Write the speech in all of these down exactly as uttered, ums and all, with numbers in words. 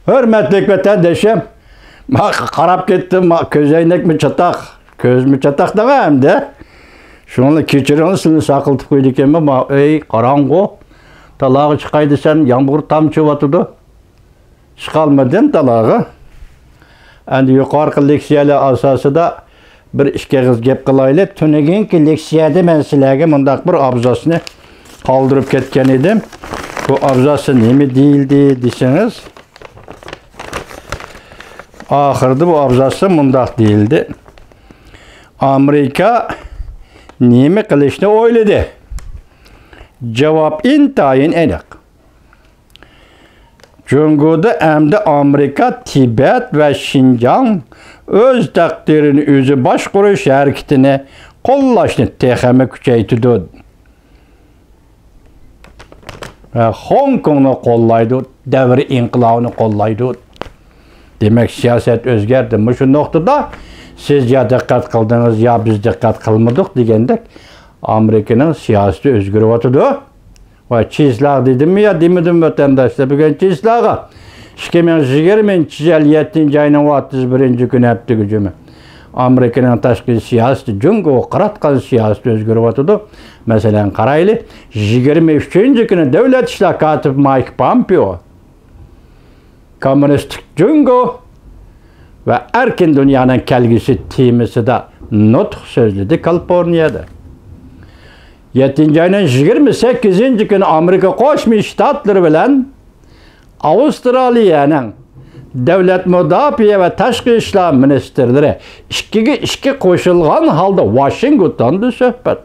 ھۆرمەتلىك ۋەتەندىشىم، ما قاراپ كەتتىم، ما كۆزەينەكمۇ چاتاق، كۆزمۇ چاتاق دەڭە ئەمدى. شۇڭا كەچۈرۈڭ، سىلىنى ساقلىتىپ قويىدىكەنمەن، ما ئۆي قاراڭغۇ. تالاغا چىقاي دېسەم، يامغۇر تامچىۋاتىدۇ. چىقالمىدىم تالاغا. ئەمدى يۇقىرىقى لېكسىيەلەر ئاساسىدا بىر ئىككى ئېغىز گەپ قىلايلى. تۈنۈگۈنكى لېكسىيەدە مەن سىلەرگە مۇنداق بىر ئابزاسنى قالدۇرۇپ كەتكەن ئىدىم. بۇ ئابزاستا نېمە دېيىلدى دېسىڭىز، ئاخىرىدا بۇ ئابزاستا مۇنداق دېيىلدى: ئامېرىكا نېمە قىلىشنى ئويلىدى؟ جاۋاب ئىنتايىن ئېنىق. جۇڭگودا ئەمدى ئامېرىكا تىبەت ۋە شىنجاڭ ئۆز تەقدىرىنى ئۆزى باشقۇرۇش ھەرىكىتىنى قوللاشنى تېخىمۇ كۈچەيتىدۇ. ۋە خوڭكوڭنى قوللايدۇ، دەۋر ئىنقىلابىنى قوللايدۇ. دېمەك، سىياسەت ئۆزگەردى. مۇشۇ نۇقتىدا سىز يا دىققەت قىلدىڭىز، يا بىز دىققەت قىلمىدۇق دېگەندەك، ئامېرىكىنىڭ سىياسىتى ئۆزگىرىۋاتىدۇ. ۋە چىسلاغا دېدىممۇ يا دېمىدىممۇ، ۋەتەنداشلار؟ بۈگۈن چىسلاغا، ئىككى مىڭ يىگىرمىنچى يىل يەتتىنچى ئاينىڭ ئوتتۇز بىرىنچى كۈنى، ھەپتە گۈجۈمى، ئامېرىكىنىڭ تاشقى سىياسىتى، جۇڭگوغا قاراتقان سىياسىتى ئۆزگىرىۋاتىدۇ. مەسىلەن، قارايلى، يىگىرمە ئۈچىنچى كۈنى دۆلەت ئىشلار كاتىپى مايك پامپېئو كوممۇنىستىك جۇڭگو ۋە ئەركىن دۇنيانىڭ كەلگۈسى تېمىسىدا نۇتۇق سۆزلىدى كالىفورنىيەدە. يەتتىنچى ئاينىڭ يىگىرمە سەككىزىنچى كۈنى ئامېرىكا قوشما شتاتلىرى بىلەن ئاۋسترالىيەنىڭ دۆلەت مۇداپىئە ۋە تاشقى ئىشلار مىنىستىرلىرى ئىككىگە ئىككى قوشۇلغان ھالدا ۋاشىنگتوندا سۆھبەت.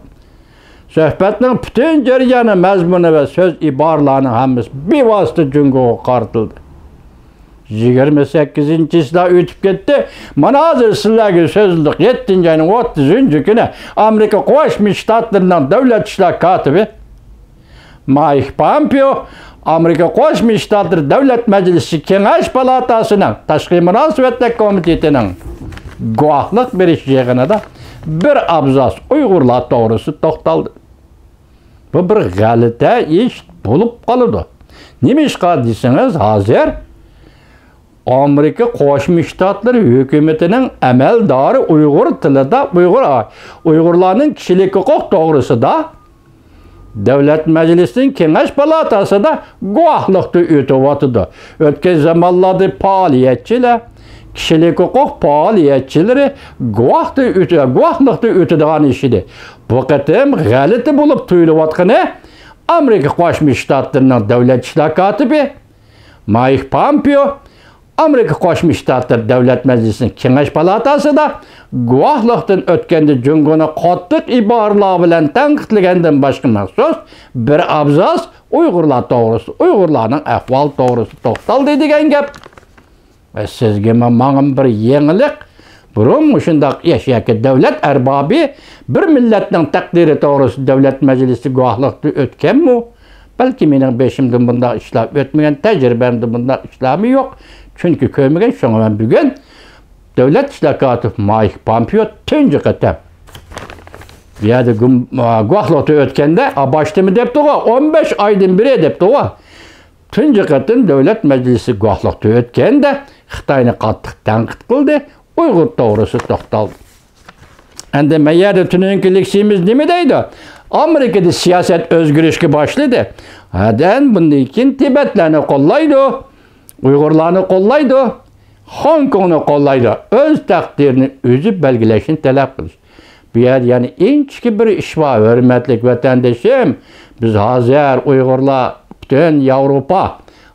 سۆھبەتنىڭ پۈتۈن جەريانى، مەزمۇنى ۋە سۆز ئىبارىلەرنىڭ ھەممىسى بىۋاسىتە جۇڭگوغا قارىتىلدى. يىگىرمە سەككىزىنچى چىسلا ئۆتۈپ كەتتى. مانا ھازىر سىلەرگە سۆزلىدۇق. يەتتىنچى ئاينىڭ ئوتتۇزىنچى كۈنى ئامېرىكا قوشما شتاتلىرىنىڭ دۆلەت ئىشلار كاتىپى مايك پامپېئو ئامېرىكا قوشما شتاتلىرى دۆلەت مەجلىسى كېڭەش پالاتاسىنىڭ تاشقى مۇناسىۋەتلەر كومىتېتىنىڭ گۇۋاھلىق بېرىش يىغىنىدا بىر ئابزاس ئۇيغۇرلار توغرىسىدا توختالدى. بۇ بىر غەلىتە ئىش بولۇپ قالىدۇ. نېمىشقا دېسىڭىز، ھازىر ئامېرىكا قوشما شتاتلىرى ھۆكۈمىتىنىڭ ئەمەلدارى ئۇيغۇر تىلىدا، ئۇيغۇر، ئۇيغۇرلارنىڭ كىشىلىك ھوقۇق توغرىسىدا دۆلەت مەجلىسىنىڭ كېڭەش پالاتاسىدا گۇۋاھلىقتا ئۆتۈۋاتىدۇ. ئۆتكەن زامانلاردا پائالىيەتچىلەر، كىشىلىك ھوقۇق پائالىيەتچىلىرى گۇۋاھتا ئۆتە-، گۇۋاھلىقتا ئۆتىدىغان ئىش ئىدى. بۇ قېتىم غەلىتە بولۇپ تۇيۇلۇۋاتقىنى، ئامېرىكا قوشما شتاتلىرىنىڭ دۆلەت ئىشلار كاتىپى مايك پامپېئو ئامېرىكا قوشما شتاتلىرى دۆلەت مەجلىسىنىڭ كېڭەش پالاتاسىدا گۇۋاھلىقتىن ئۆتكەندە جۇڭگونى قاتتىق ئىبارىلەر بىلەن تەنقىدلىگەندىن باشقا مەخسۇس بىر ئابزاس ئۇيغۇرلار توغرىسىدا، ئۇيغۇرلارنىڭ ئەھۋالى توغرىسىدا توختالدى دېگەن گەپ. ۋە سىزگىمۇ ماڭىمۇ بىر يېڭىلىق. بۇرۇن مۇشۇنداق ئىش ياكى دۆلەت ئەربابى بىر مىللەتنىڭ تەقدىرى توغرىسىدا دۆلەت مەجلىسى گۇۋاھلىقتا ئۆتكەنمۇ؟ بەلكى مېنىڭ بېشىمدىن بۇنداق ئىشلار ئۆتمىگەن، تەجرىبەمدە بۇنداق ئىشلارمۇ يوق. چۈنكى كۆرمىگەن، شۇڭا مەن بۈگۈن دۆلەت ئىشلار كاتىپى مايك پامپېئو تۇنجى قېتىم بۇ يەردە گۇم-، گۇۋاھلىقتا ئۆتكەندە، ئا، باشتىمۇ دەپتىغۇ، ئون بەش ئايدىن بېرى دەپتىغۇ. تۇنجى قېتىم دۆلەت مەجلىسى گۇۋاھلىقتا ئۆتكەندە خىتاينى قاتتىق تەنقىد قىلدى، ئۇيغۇر توغرىسىدا توختالدى. ئەمدى مەن يەردە تۈنۈگۈنكى لېكسىيىمىز نېمە دەيدۇ؟ ئامېرىكىدا سىياسەت ئۆزگىرىشكە باشلىدى. ھەدەن بۇندىن كېيىن تىبەتلەرنى قوللايدۇ، ئۇيغۇرلارنى قوللايدۇ، خوڭكوڭنى قوللايدۇ. ئۆز تەقدىرىنى ئۆزى بەلگىلەشنى تەلەپ قىلىش. بۇ يەردە يەنە ئىنچىكە بىر ئىش بار، ھۆرمەتلىك ۋەتەندىشىم. بىز ھازىر ئۇيغۇرلار پۈتۈن ياۋروپا،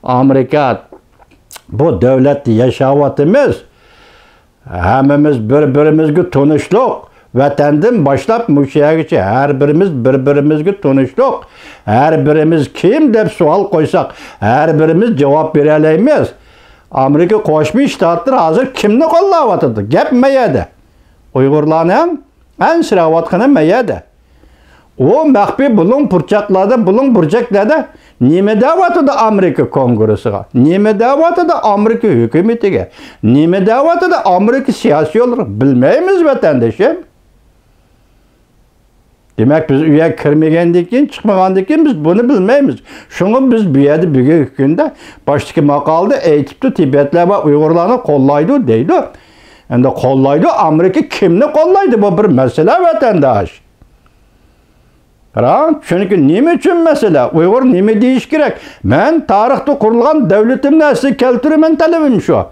ئامېرىكا، بۇ دۆلەتتە ياشاۋاتىمىز. ھەممىمىز بىر-بىرىمىزگە تونۇشلۇق. ۋەتەندىن باشلاپ مۇشۇ يەرگىچە ھەر بىرىمىز بىر-بىرىمىزگە تونۇشلۇق. ھەر بىرىمىز كىم دەپ سوئال قويساق، ھەر بىرىمىز جاۋاب بېرەلەيمىز. ئامېرىكا قوشما شتاتلىرى ھازىر كىمنى قوللاۋاتىدۇ؟ گەپ مەيەدە. ئۇيغۇرلارنىڭ ئەنسىرەۋاتقىنى مەيەدە. ئۇ مەخپىي بۇلۇڭ پۇرچاقلاردا، بۇلۇڭ بۇرجەكلەردە نېمە دەۋاتىدۇ ئامېرىكا كونگرېسىغا؟ نېمە دەۋاتىدۇ ئامېرىكا ھۆكۈمىتىگە؟ نېمە دەۋاتىدۇ ئامېرىكا سىياسىيونلىرىغا؟ بىلمەيمىز، ۋەتەندىشىم. دېمەك، بىز ئۆيگە كىرمىگەندىن كېيىن، چىقمىغاندىن كېيىن بىز بۇنى بىلمەيمىز. شۇڭا بىز بۇ يەردە بۈگۈنكى كۈندە باشتىكى ماقالىدا ئېيتىپتۇ، تىبەتلەر بار ئۇيغۇرلارنى قوللايدۇ دەيدۇ. ئەمدى قوللايدۇ، ئامېرىكا كىمنى قوللايدۇ؟ بۇ بىر مەسىلە، ۋەتەنداش. قاراڭ، چۈنكى نېمە ئۈچۈن مەسىلە؟ ئۇيغۇر نېمە دېيىش كېرەك؟ مەن تارىختا قۇرۇلغان دۆلىتىمنى ئەسلىگە كەلتۈرىمەن، تەلىپىم شۇ.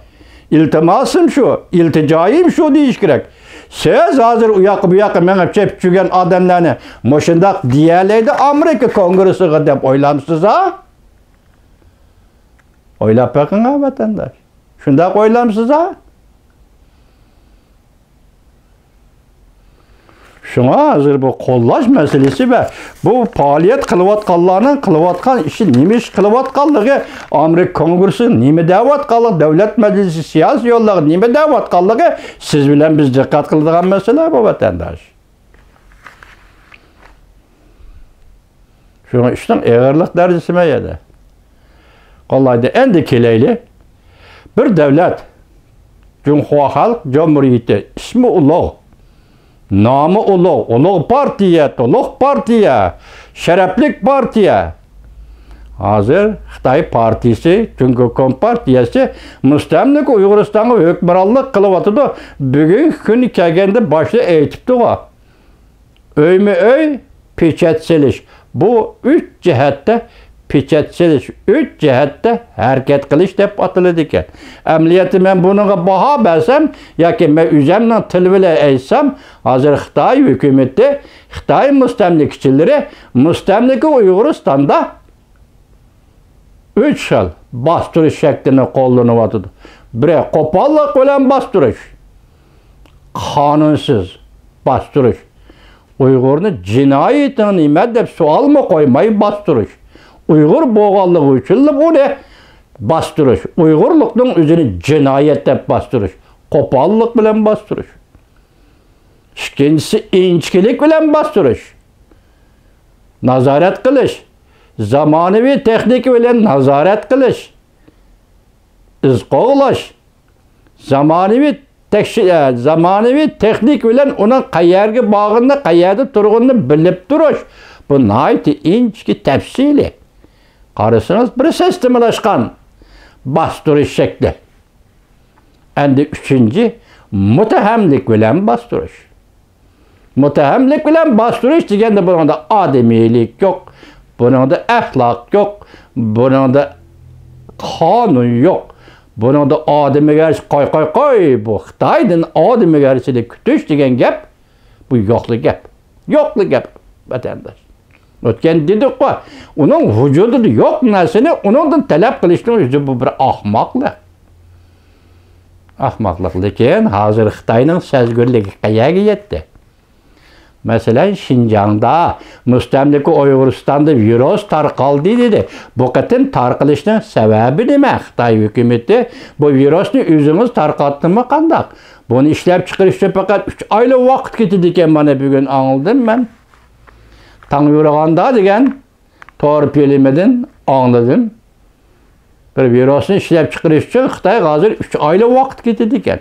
ئىلتىماسىم شۇ، ئىلتىجايىم شۇ دېيىش كېرەك. سىز ھازىر ئۇ ياققا، بۇ ياققا مېڭىپ چېپىپ يۈرگەن ئادەملەرنى مۇشۇنداق دېيەلەيدۇ ئامېرىكا كونگرېسسىغا دەپ ئويلامسىز ھا؟ ئويلاپ بېقىڭ ھا، ۋەتەنداش. شۇنداق ئويلامسىز ھا؟ شۇڭا ھازىر بۇ قوللاش مەسىلىسى ۋە بۇ پائالىيەت قىلىۋاتقانلارنىڭ قىلىۋاتقان ئىشى، نېمە ئىش قىلىۋاتقانلىقى، ئامېرىكا كونگرېسسى نېمە دەۋاتقانلىقى، دۆلەت مەجلىسى سىياسىي يوللارغا نېمە دەۋاتقانلىقى سىز بىلەن بىز دىققەت قىلىدىغان مەسىلە بۇ، ۋەتەنداش. شۇڭا ئىشنىڭ ئېغىرلىق دەرىجىسى مەيەدە. قاللايدى، ئەندى كېلەيلى. بىر دۆلەت، جۇڭخۇا خەلق جۇمھۇرىيىتى، ئىسمى ئۇلۇغ، نامى ئۇلۇغ، ئۇلۇغ پارتىيە، تولۇق پارتىيە، شەرەپلىك پارتىيە. ھازىر خىتاي پارتىيىسى، جۇڭگو كومپارتىيەسى مۇستەملىكە ئۇيغۇرىستانغا ھۆكۈمرانلىق قىلىۋاتىدۇ. بۈگۈنكى كۈنى كەلگەندە باشتا ئېيتىپتىغۇ. ئۆيمۇ ئۆي، پېچەت سېلىش. بۇ ئۈچ جەھەتتە پېچەت سېلىش، ئۈچ جەھەتتە ھەرىكەت قىلىش دەپ ئاتىلىدىكەن. ئەمەلىيەتتە مەن بۇنىڭغا باھا بەرسەم ياكى مەن ئۆزەمنىڭ تىلى بىلەن ئېيتسام، ھازىر خىتاي ھۆكۈمىتى، خىتاي مۇستەملىكىچىلىرى مۇستەملىكە ئۇيغۇرىستاندا ئۈچ خىل باستۇرۇش شەكلىنى قوللىنىۋاتىدۇ. بىرى، قوپاللىق بىلەن باستۇرۇش، قانۇنسىز باستۇرۇش، ئۇيغۇرنى جىنايىتىڭ نېمە دەپ سوئالمۇ قويماي باستۇرۇش، ئۇيغۇر بولغانلىقى ئۈچۈنلا ئۇنى باستۇرۇش، ئۇيغۇرلۇقنىڭ ئۆزىنى جىنايەت دەپ باستۇرۇش، قوپاللىق بىلەن باستۇرۇش. ئىككىنچىسى، ئىنچىكىلىك بىلەن باستۇرۇش، نازارەت قىلىش، زامانىۋى تېخنىكا بىلەن نازارەت قىلىش، ئىز قوغلاش، زامانىۋى تەكشى-، ئە، زامانىۋى تېخنىكا بىلەن ئۇنىڭ قەيەرگە بارغىنىنى، قەيەردە تۇرغىنىنى بىلىپ تۇرۇش. بۇ ناھايىتى ئىنچىكە، تەپسىلىي. قارىسىڭىز، بىر سىستېمىلاشقان باستۇرۇش شەكلى. ئەمدى ئۈچىنچى، مۇتتەھەملىك بىلەن باستۇرۇش. مۇتتەھەملىك بىلەن باستۇرۇش دېگەندە بۇنىڭدا ئادىمىيلىك يوق، بۇنىڭدا ئەخلاق يوق، بۇنىڭدا قانۇن يوق. بۇنىڭدا ئادىمىگەرچىلىك، قوي، قوي، قوي، بۇ خىتايدىن ئادىمىگەرچىلىك كۈتۈش دېگەن گەپ، بۇ يوقلا گەپ. يوقلا گەپ، ۋەتەنداش. ئۆتكەن دېدۇققۇ، ئۇنىڭ ۋۇجۇدىدا يوق نەرسىنى ئۇنىڭدىن تەلەپ قىلىشنىڭ ئۆزى بۇ بىر ئاخماقلىق. ئاخماقلىق، لېكىن ھازىر خىتاينىڭ سەزگۈرلۈكى قەيەرگە يەتتى؟ مەسىلەن، شىنجاڭدا، مۇستەملىكە ئۇيغۇرىستاندا ۋىرۇس تارقالدى دېدى. بۇ قېتىم تارقىلىشنىڭ سەۋەبى نېمە؟ خىتاي ھۆكۈمىتى بۇ ۋىرۇسنى ئۆزىڭىز تارقاتتىمۇ قانداق؟ بۇنى ئىشلەپ چىقىرىش ئۈچۈن پەقەت ئۈچ ئايلا ۋاقىت كېتىدىكەن، مانا بۈگۈن ئاڭلىدىم مەن. تاڭ يورۇغاندا دېگەن تور پىلىمىدىن ئاڭلىدىم. بىر ۋىرۇسنى ئىشلەپ چىقىرىش ئۈچۈن خىتايغا ھازىر ئۈچ ئايلا ۋاقىت كېتىدىكەن.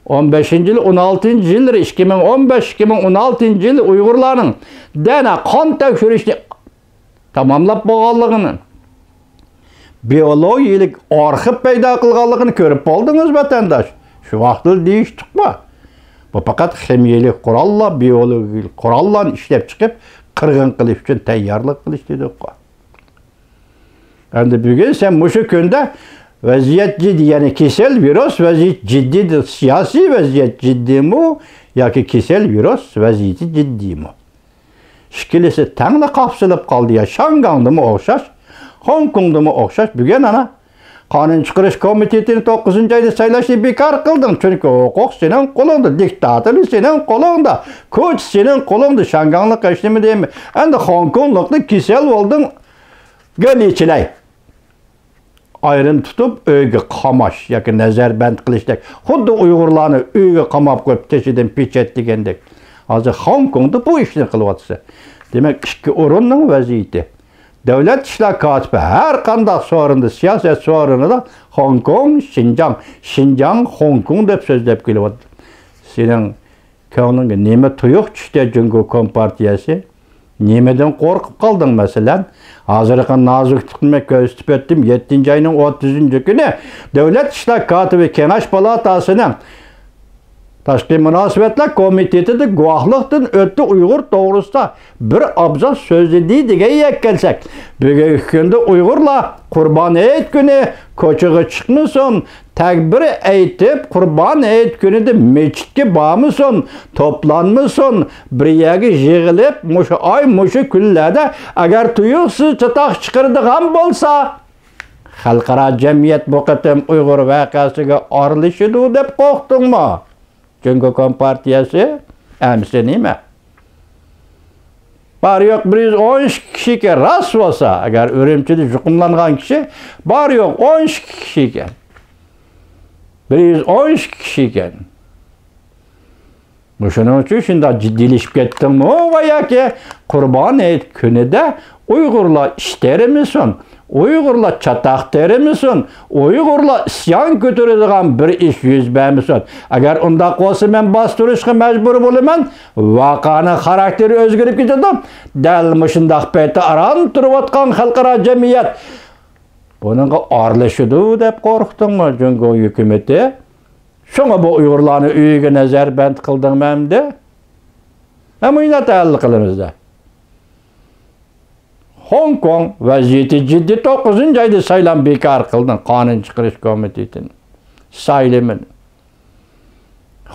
ئون بەشىنچى يىل، ئون ئالتىنچى يىللىرى، ئىككى مىڭ ئون بەش، ئىككى مىڭ ئون ئالتىنچى يىل ئۇيغۇرلارنىڭ دەنە قان تەكشۈرۈشنى تاماملاپ بولغانلىقىنى، بىئولوگىيەلىك ئارخىپ پەيدا قىلغانلىقىنى كۆرۈپ بولدىڭىز، ۋەتەنداش. شۇ ۋاقىتلا دېيىشتۇقمۇ؟ بۇ پەقەت خىمىيەلىك قوراللار، بىئولوگىيەلىك قوراللارنى ئىشلەپ چىقىپ، قىرغىن قىلىش ئۈچۈن تەييارلىق قىلىش دېدۇققۇ. ئەمدى بۈگۈن سەن مۇشۇ كۈندە ۋەزىيەت جىددىي، يەنى كېسەل، ۋىرۇس ۋەزىيىتى جىددىي، سىياسىي ۋەزىيەت جىددىيمۇ ياكى كېسەل، ۋىرۇس ۋەزىيىتى جىددىيمۇ؟ ئىككىلىسى تەڭلا قاپسىلىپ قالدى يا. شياڭگاڭدىمۇ ئوخشاش، خوڭكوڭدىمۇ ئوخشاش. بۈگۈن ئانا قانۇن چىقىرىش كومىتېتىنى توققۇزىنچى ئايدا سايلاشنى بىكار قىلدىڭ، چۈنكى ھوقۇق سېنىڭ قولۇڭدا، دىكتاتور سېنىڭ قولۇڭدا، كوچ سېنىڭ قولۇڭدا، شياڭگاڭلىق ھېچنېمە دېمە. ئەمدى خوڭكوڭلۇقنى كېسەل بولدۇڭ، گېلىچىلەي. ئايرىم تۇتۇپ ئۆيگە قاماش ياكى نەزەربەند قىلىشتەك، خۇددى ئۇيغۇرلارنى ئۆيگە قاماپ قويۇپ، تېشىدىن پېچەت دېگەندەك. ھازىر خوڭكوڭدا بۇ ئىشنى قىلىۋاتىسەن. دېمەك، ئىككى ئورۇننىڭ ۋەزىيىتى. دۆلەت ئىشلار كاتىپى ھەر قانداق سورۇندا، سىياسەت سورۇنىدا خوڭكوڭ، شىنجاڭ، شىنجاڭ، خوڭكوڭ دەپ سۆزلەپ كېلىۋاتىدۇ. سېنىڭ كۆڭلۈڭگە نېمە تۇيۇق چۈشتى، جۇڭگو كومپارتىيەسى؟ نېمىدىن قورقۇپ قالدىڭ، مەسىلەن؟ ھازىرقى نازۇكلۇقنى مەن كۆرسىتىپ ئۆتتۈم. يەتتىنچى ئاينىڭ ئوتتۇزىنچى كۈنى دۆلەت ئىشلار كاتىپى كېڭەش پالاتاسىنىڭ تاشقى مۇناسىۋەتلەر كومىتېتىدا گۇۋاھلىقتىن ئۆتتى، ئۇيغۇر توغرىسىدا بىر ئابزاس سۆزلىدى دېگەن يەكەنسەك، بۈگۈنكى كۈندە ئۇيغۇرلار قۇربان ھېيت كۈنى كوچىغا چىقمىسۇن، تەكبىر ئېيتىپ، قۇربان ھېيت كۈنىدە مەسچىتكە بارمىسۇن، توپلانمىسۇن، بىر يەرگە يىغىلىپ، مۇشۇ ئاي، مۇشۇ كۈنلەردە ئەگەر تۇيۇقسىز چاتاق چىقىرىدىغان بولسا، خەلقئارا جەمئىيەت بۇ قېتىم ئۇيغۇر ۋەقەسىگە ئارىلىشىدۇ دەپ قورقتۇڭمۇ؟ جۇڭگو كومپارتىيەسى ئەمسە نېمە؟ بار يوق بىر يۈز ئون ئىككى كىشى ئىكەن، راست بولسا، ئەگەر ئۈرۈمچىدە يۇقۇملانغان كىشى بار يوق ئون ئىككى كىشى ئىكەن. بىر يۈز ئون ئىككى كىشى ئىكەن. مۇشۇنىڭ ئۈچۈن شۇنداق جىددىيلىشىپ كەتتىڭمۇ ۋە ياكى قۇربان ھېيت كۈنىدە ئۇيغۇرلار ئىش تېرىمىسۇن، ئۇيغۇرلار چاتاق تېرىمىسۇن، ئۇيغۇرلار ئىسيان كۆتۈرىدىغان بىر ئىش يۈز بەرمىسۇن. ئەگەر ئۇنداق بولسا، مەن باستۇرۇشقا مەجبۇر بولىمەن. ۋەقەنىڭ خاراكتېرى ئۆزگىرىپ كېتىدۇ. دەل مۇشۇنداق پەيتتە ئاران تۇرۇۋاتقان خەلقئارا جەمئىيەت بۇنىڭغا ئارىلىشىدۇ دەپ قورقتۇڭمۇ، جۇڭگو ھۆكۈمىتى؟ شۇڭا بۇ ئۇيغۇرلارنى ئۆيىگە نەزەربەند قىلدىڭمۇ ئەمدى؟ ھە، مۇشۇنداق ھەل قىلىمىز-دە. خوڭكوڭ ۋەزىيىتى جىددىي، توققۇزىنچى ئايدا سايلام بىكار قىلدىڭ، قانۇن چىقىرىش كومىتېتىنى سايلىمىنى.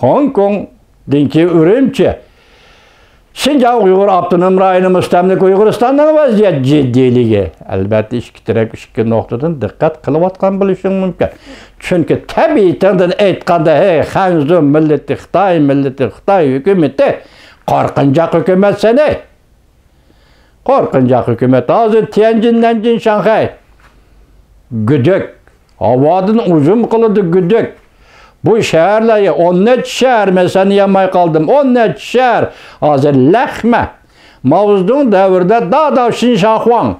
خوڭكوڭدىن كېيىن ئۈرۈمچى، شىنجاڭ ئۇيغۇر ئاپتونوم رايونى، مۇستەملىكە ئۇيغۇرىستاننىڭ ۋەزىيەت جىددىيلىكى. ئەلۋەتتە، ئىككى تەرەپ ئىككى نۇقتىدىن دىققەت قىلىۋاتقان بولۇشۇڭ مۇمكىن. چۈنكى تەبىئىتىڭدىن ئېيتقاندا، ھەي، خەنزۇ مىللىتى، خىتاي مىللىتى، خىتاي ھۆكۈمىتى، قورقۇنچاق ھۆكۈمەت سەن، ھەي. قورقۇنچاق ھۆكۈمەت. ھازىر تيەنجىن، نەنجىن، شاڭخەي. گۈدۈك. ھاۋادىن ھۇجۇم قىلىدۇ گۈدۈك. بۇ شەھەرلەر، ئون نەچچە شەھەر، مەن سانىيالماي قالدىم. ئون نەچچە شەھەر. ھازىر لەخمە. ماۋزېدۇڭ دەۋرىدە دادا شىنشاخۇاڭ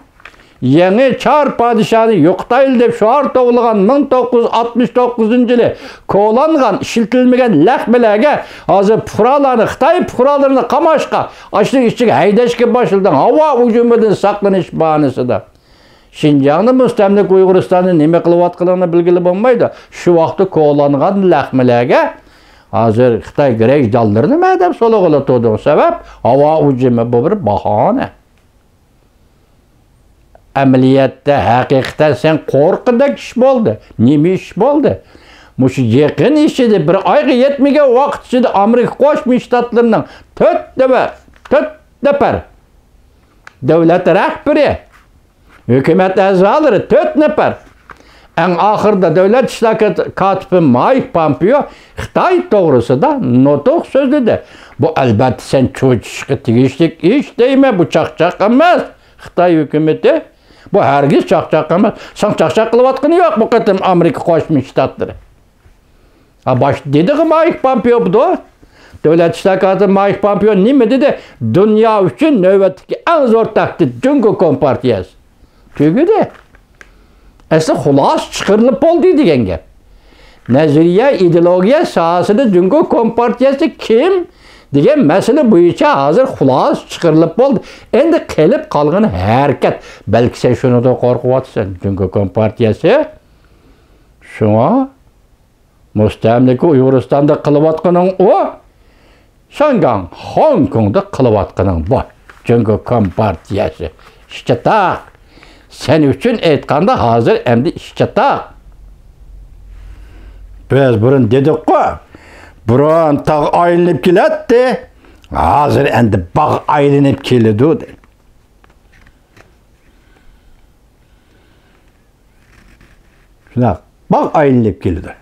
يېڭى چار پادىشاھنى يوقىتايلى دەپ شوئار توۋلىغان مىڭ توققۇز يۈز ئاتمىش توققۇزىنچى يىلى كولانغان، ئىشلىتىلمىگەن لەخمىلەرگە ھازىر پۇقرالارنى، خىتاي پۇقرالىرىنى قاماشقا، ئاشۇنىڭ ئىچىگە ھەيدەشكە باشلىدىڭ، ھاۋا ھۇجۇمىدىن ساقلىنىش باھانىسىدا. شىنجاڭنى، مۇستەملىكە ئۇيغۇرىستاننى نېمە قىلىۋاتقىنىڭنى بىلگىلى بولمايدۇ. شۇ ۋاقىتتا كولانغان لەخمىلەرگە ھازىر خىتاي گرەجدانلىرىنى مەدەپ سولىغىلى تۇردۇڭ. سەۋەب، ھاۋا ھۇجۇمى، بۇ بىر باھانە. ئەمەلىيەتتە، ھەقىقەتەن سەن قورققۇدەك ئىش بولدى. نېمە ئىش بولدى؟ مۇشۇ يېقىن ئىچىدە، بىر ئايغا يەتمىگەن ۋاقىت ئىچىدە ئامېرىكا قوشما شتاتلىرىنىڭ تۆت نەپەر، تۆت نەپەر دۆلەت رەھبىرى، ھۆكۈمەت ئەزالىرى، تۆت نەپەر، ئەڭ ئاخىرىدا دۆلەت ئىشلار كاتىپى مايك پامپېئو خىتاي توغرىسىدا نۇتۇق سۆزلىدى. بۇ، ئەلۋەتتە، سەن چۆچۈشكە تېگىشلىك ئىش دەيمەن، بۇ چاقچاق ئەمەس. خىتاي ھۆكۈمىتى، بۇ ھەرگىز چاقچاق ئەمەس. ساڭا چاقچاق قىلىۋاتقىنى يوق بۇ قېتىم ئامېرىكا قوشما شتاتلىرى. ھە، باشتا دېدىغۇ مايك پامپېئو بۇدۇ. دۆلەت ئىشلار كاتىپى مايك پامپېئو نېمە دېدى؟ دۇنيا ئۈچۈن نۆۋەتتىكى ئەڭ زور تەھدىت جۇڭگو كومپارتىيەسى. تۈگىدى. ئەسلى خۇلاسە چىقىرىلىپ بولدى دېگەن گەپ. نەزەرىيە، ئىدېئولوگىيە ساھەسىدە جۇڭگو كومپارتىيەسى كىم دېگەن مەسىلە بويىچە ھازىر خۇلاسە چىقىرىلىپ بولدى. ئەمدى قېلىپ قالغىنى ھەرىكەت. بەلكى سەن شۇنىڭدىن قورقۇۋاتىسەن، جۇڭگو كومپارتىيەسى. شۇڭا مۇستەملىكە ئۇيغۇرىستاندا قىلىۋاتقىنىڭ ئۇ، شياڭگاڭ، خوڭكوڭدا قىلىۋاتقىنىڭ بۇ. جۇڭگو كومپارتىيەسى. ئىش چاتاق. سەن ئۈچۈن ئېيتقاندا، ھازىر ئەمدى ئىش چاتاق. بىز بۇرۇن دېدۇققۇ، بۇرۇن تاغ ئايلىنىپ كېلەتتى، ھازىر ئەمدى باغ ئايلىنىپ كېلىدۇ، دەيدۇ. شۇنداق، باغ ئايلىنىپ كېلىدۇ.